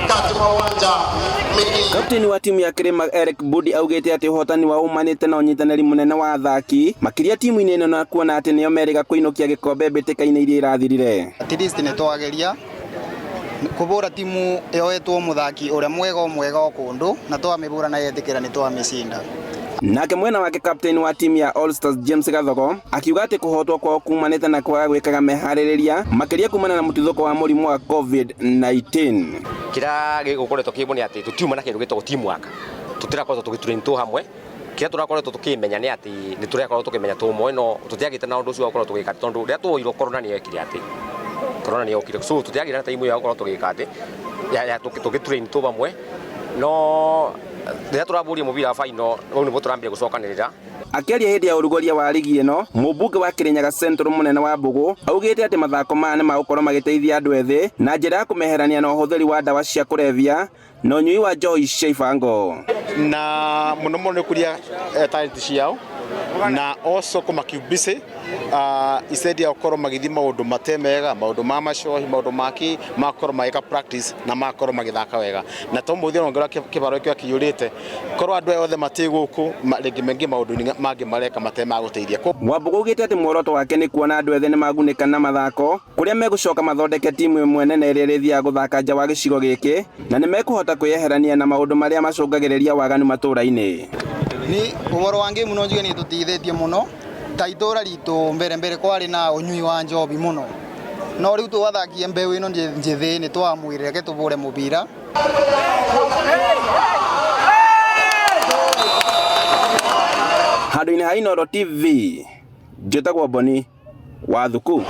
Katikati mwa uwanja Kapteni wa timu ya Kirima Eric Budi augĩte atĩ ũhotani wao umanĩte na ũnyitanĩri mũnene wa athaki makĩria timu-inĩ ĩno na kuona atĩ nĩo merĩga kũinũkia gĩkombe mbĩtĩka-inĩ iria irathirire. At least nĩ twageria kũbũra timu yoetwo mũthaki ũrĩa mwega o mwega o kũndũ na twamĩbũra na yetĩkĩra nĩ twamĩcinda. Nake mwena wake captain wa timu ya All Stars James Gathogo akiuga atĩ kũhotwo kwao kumanĩte na kwaga gwĩkaga meharĩrĩria makĩria kumana na mũtuthũko wa mũrimũ wa COVID-19. Kĩrĩa gĩgũkoretwo kĩbo nĩ atĩ tũtiuma na kĩndũ gĩtagwo teamwork, tũtirakoretwo tũgĩtrain tũ hamwe. Kĩrĩa tũrakoretwo tũkĩmenya nĩ atĩ nĩ tũrakorwo tũkĩmenya tũmwe, no tũtiagĩte na ũndũ ũcio wa gũkorwo tũgĩka, tondũ rĩrĩa tuoirwo corona nĩ yekire atĩ corona nĩ yokire, so tũtiagĩire na time ya gũkorwo tũgĩka atĩ ya tũgĩtrain tũ hamwe, no rĩrĩa tũrabũria mũbira wa final rĩu nĩguo tũrambia gũcokanĩrĩra. Akĩaria hĩndĩ ya ũrugũria wa rigi ĩno, mũmbunge wa Kirinyaga Central mũnene wa Mbũgũ augĩte atĩ mathako maya nĩ magũkorwo magĩteithia andũ ethĩ na njĩra ya kũmeherania na ũhũthĩri wa ndawa cia kũrebia na ũnyui wa njohi cia ibango. Na mũno mũno nĩ kũria talent ciao na also kũma keep busy, instead ya gũkorwo magĩthiĩ maũndũ mate mega, maũndũ ma macohi, maũndũ maki, makorwo magĩka practice na makorwo magĩthaka wega. Na to mũthĩ ongerera kĩbaro kĩo kĩiyũrĩte, korwo andũ aya othe matĩ gũkũ rĩngĩ mengĩ maũndũ-inĩ mangĩ mareka mate ma gũteithia. Wambũgũ augĩte atĩ muoroto wake nĩ kuona andũ ethĩ nĩ magunĩka na mathako kũrĩa megũcoka mathondeke timu ĩmwe nene ĩrĩa ĩrĩthiaga gũthaka nja wa gĩcigo gĩkĩ na nĩ mekũhota kwĩyeherania na maũndũ marĩa macũngagĩrĩria waganu matũũra-inĩ. Ni ũhoro wa ngĩmu no njuge nĩ tũteithĩtie mũno ta itũra ritũ. Mbere mbere kwarĩ na ũnyui wa njobi mũno, no rĩu twathakie mbeũ ĩno njĩthĩ nĩ twamwĩrire reke tũbũre mũbira. Handũ-inĩ ha Inooro TV, njĩtagwo Boni wa Thuku.